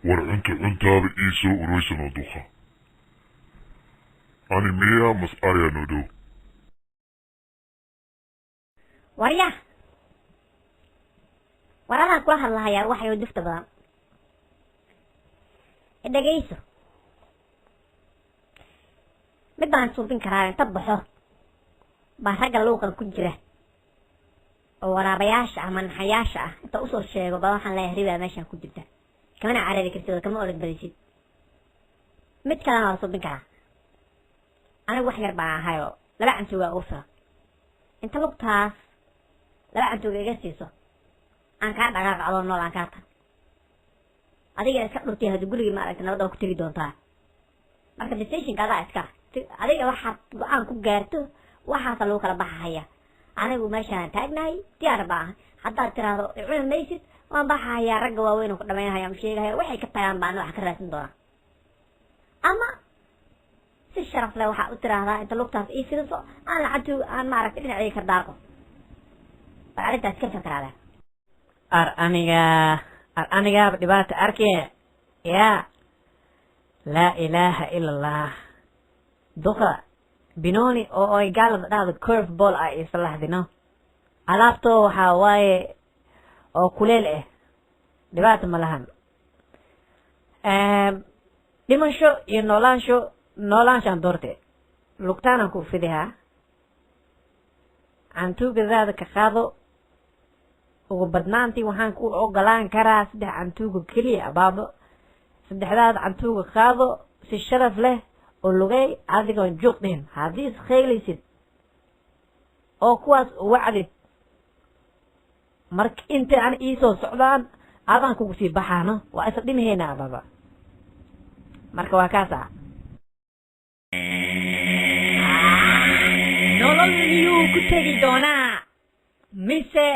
War cunta cuntaaba ii soo uraysanoo duqa. Ani miyaa mas ariyaa noo dhow? Warya, war adaan kula hadlahayaa waxayoo dufta badan dhegayso. Mid baan suubin karaa, inta baxo baa ragga luuqan ku jira oo waraabayaasha ah, manaxayaasha ah, inta usoo sheego baa waxaan leeyahay ribaa meeshaan ku jirta, kamana carari kartid oo kama orod badisid. Mid kalena waa suubin karaa. Anigu wax yar baan ahayoo 2 cantuuga ugu filan. Inta lugtaas 2 cantuuga iga siiso aan kaa dhaqaaqo adoo nool, aan kaa tag, adiga iska dhurtay. Hadda gurigii ma aragta nabadda waa ku tegi doontaa. Marka decisionka adaa iska adiga, waxaad go-aan ku gaarto waxaasa lagu kala baxahaya. Anigu meeshaan taagnahay diyaar baa ahay. Haddaad tiraahdo icuni maysid, waan baxahayaa, ragga waaweyn oo ku dhamaynahaya ama sheegahaya waxay ka tagaan baan wax ka raadsan doonaa. Ama si sharaf leh waxaa u tiraahdaa inta lugtaas ii fidiso aan lacagtu aan maaragtay dhinacayga ka daaqo. Bal arrintaas ka fakaraada. Ar aniga, ar anigaaba dhibaata arkee. Yaa laa ilaaha ila Allah, duqa binoni oo ay gaalada dhahdo curve ball ah isalaxdino alaabto waxaa waaye oo kuleel ah, dhibaata ma lahan. Dhimasho iyo noolaansho, noolaanshaan doorte. Lugtaanaan ku fidihaa, cantuugadaada ka qaado. Ugu badnaantii waxaan ku ogolaan karaa 3 cantuuga keliya abaabo. Saddexdaada cantuuga qaado si sharaf leh oo lugey adigoon juuq dhihin. Haddii iskhaylaysid oo kuwaas wacdid, marka intay an iisoo socdaan adaan kugu sii baxaano, waa isla dhimahayna abaaba. Marka waa kaasa. Nolol miyuu ku tegi doonaa mise